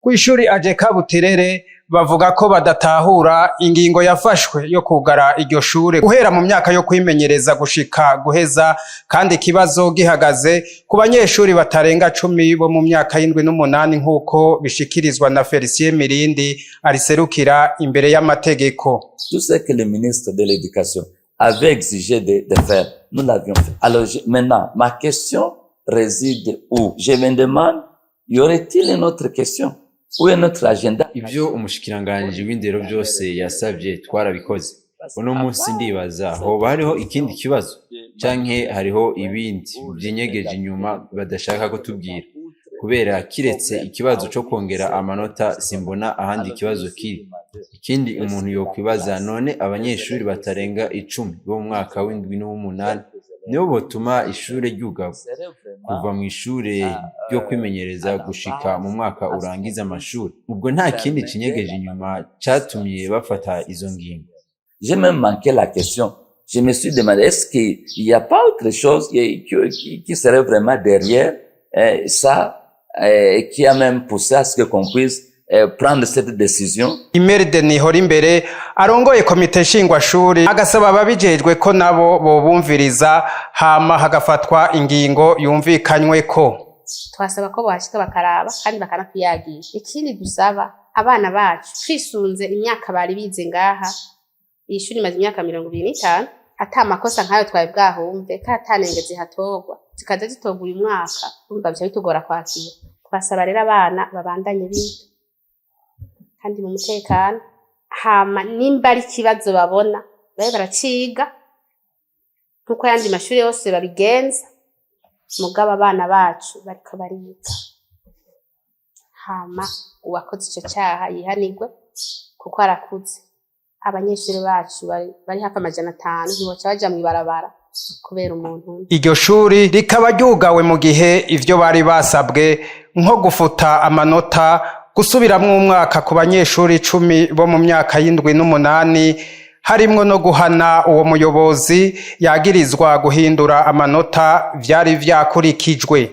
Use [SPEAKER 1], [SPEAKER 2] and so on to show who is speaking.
[SPEAKER 1] Kw'ishuri AJK Buterere bavuga ko badatahura ingingo yafashwe yo kugara iryo shure guhera mu myaka yo kwimenyereza gushika guheza, kandi ikibazo gihagaze ku banyeshuri batarenga 10 bo mu myaka y'indwi n'umunani, nk'uko bishikirizwa na Felicien Mirindi ariserukira imbere y'amategeko.
[SPEAKER 2] Tout ce que le ministre de l'Éducation avait exigé de faire, nous l'avions fait. Alors maintenant, ma question réside où? Je me demande, y aurait-il une autre question ou un autre agenda?
[SPEAKER 3] Ibyo umushikiranganji w'indero byose yasabye twarabikoze. Uno munsi ndibaza hoba hariho ikindi kibazo canke hariho ibindi vyinyegeje inyuma badashaka kutubwira, kubera kiretse ikibazo co kongera amanota simbona ahandi ikibazo kiri. Ikindi umuntu yokwibaza, none abanyeshuri batarenga 10 bo mu mwaka w'indwi n'uw'umunani nibo botuma ishure ryugarwa kuva mw'ishure ryo kwimenyereza gushika mu mwaka urangiza amashuri? Ubwo nta kindi cinyegeje inyuma catumye bafata izo ngingo?
[SPEAKER 2] J'ai même manqué la question. Je me suis demandé, est-ce qu'il n'y a pas autre chose qui serait vraiment derrière ça, qui a même poussé à ce que qu'on puisse prendre cette décision?
[SPEAKER 1] Imeride nihora imbere arongoye komite nshingwashuri agasaba ababijejwe ko nabo bobumviriza, hama hagafatwa ingingo yumvikanyweko.
[SPEAKER 4] Twasaba ko bohashika bakaraba kandi bakanatuyagisha. Ikindi dusaba, abana bacu twisunze imyaka bari bize ngaha, iyi shuri imaze imyaka 25 ata makosa nkayo twari bwahumve, kandi ata nenge zihatorwa, zikaza zitorwa uyu mwaka, urumva bica bitugora kwakira. Twasaba rero abana babandanye biga kandi mu mutekano, hama nimba ari ikibazo babona babe baraciga nkuko ayandi mashuri yose babigenza. Mugabo abana bacu bariko bariga, hama uwakoze ico caha yihanirwe kuko arakuze. Abanyeshuri bacu bari hafi 500 ntiboca baja mw'ibarabara kubera umuntu umwe.
[SPEAKER 1] Iryo shuri rikaba ryugawe mu gihe ivyo bari basabwe, nko gufuta amanota, gusubiramwo umwaka ku banyeshuri 10 bo mu myaka y'indwi n'umunani, harimwo no guhana uwo muyobozi yagirizwa guhindura amanota, vyari vyakurikijwe.